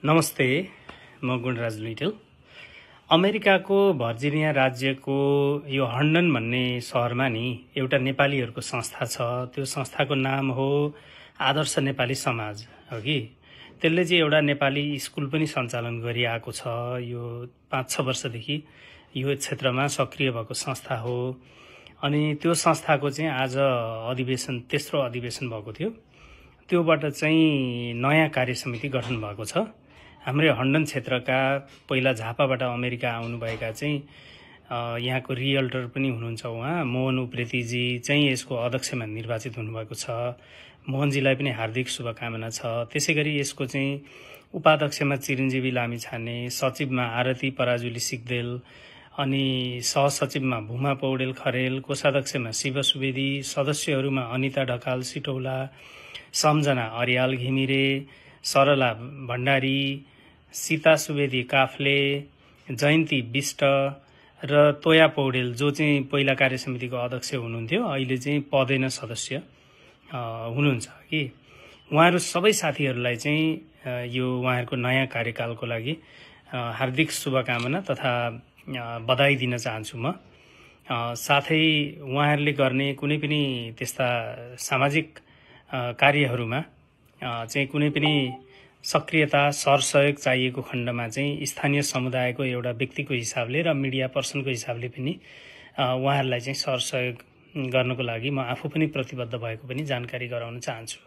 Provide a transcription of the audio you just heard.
नमस्ते, म गुणराज लुइटेल। अमेरिकाको भर्जिनिया राज्यको यो हन्डन भन्ने सहरमा नि एउटा नेपालीहरूको संस्था छ। त्यो संस्थाको नाम हो आदर्श नेपाली समाज हो कि। त्यसले चाहिँ एउटा नेपाली स्कुल पनि सञ्चालन गरिआएको छ। यो 5-6 वर्षदेखि यो क्षेत्रमा सक्रिय भएको संस्था हो। अनि त्यो संस्थाको चाहिँ आज अधिवेशन, तेस्रो अधिवेशन भएको थियो। त्योबाट चाहिँ नयाँ कार्य समिति गठन भएको छ। हाम्रै हन्डन क्षेत्रका पहिला झापाबाट अमेरिका आउनुभएका चाहिँ यहाँको रियल्टर पनि हुनुहुन्छ, उहाँ मोहन उप्रेतीजी चाहिँ यसको अध्यक्षमा निर्वाचित हुनुभएको छ। मोहनजीलाई पनि हार्दिक शुभकामना छ। त्यसै गरी यसको चाहिँ उपाध्यक्षमा चिरञ्जीवी लामिछाने, सचिवमा आरती पराजुली सिग्देल, अनि सहसचिवमा भूमा पौडेल खरेल, कोषाध्यक्षमा शिव सुवेदी, सदस्यहरूमा अनिता ढकाल सिटौला, सम्झना अर्याल घिमिरे, सरला भण्डारी, सीता सुवेदी काफ्ले, जयन्ती विष्ट र तोया पौडेल, जो चाहिँ पहिला कार्य समितिको अध्यक्ष हुनुहुन्थ्यो, अहिले चाहिँ पदेन सदस्य हुनुहुन्छ कि। उहाँहरू सबै साथीहरूलाई चाहिँ यो उहाँहरूको नयाँ कार्यकालको लागि हार्दिक शुभकामना तथा बधाई दिन चाहन्छु म। साथै उहाँहरूले गर्ने कुनै पनि त्यस्ता सामाजिक कार्यहरूमा चाहिँ कुनै पनि सक्रियता सरसहयोग चाहिएको खण्डमा चाहिँ स्थानीय समुदायको एउटा व्यक्तिको हिसाबले र मिडिया पर्सनको हिसाबले पनि उहाँहरूलाई चाहिँ सरसहयोग गर्नको लागि म आफू पनि प्रतिबद्ध भएको पनि जानकारी गराउन चाहन्छु।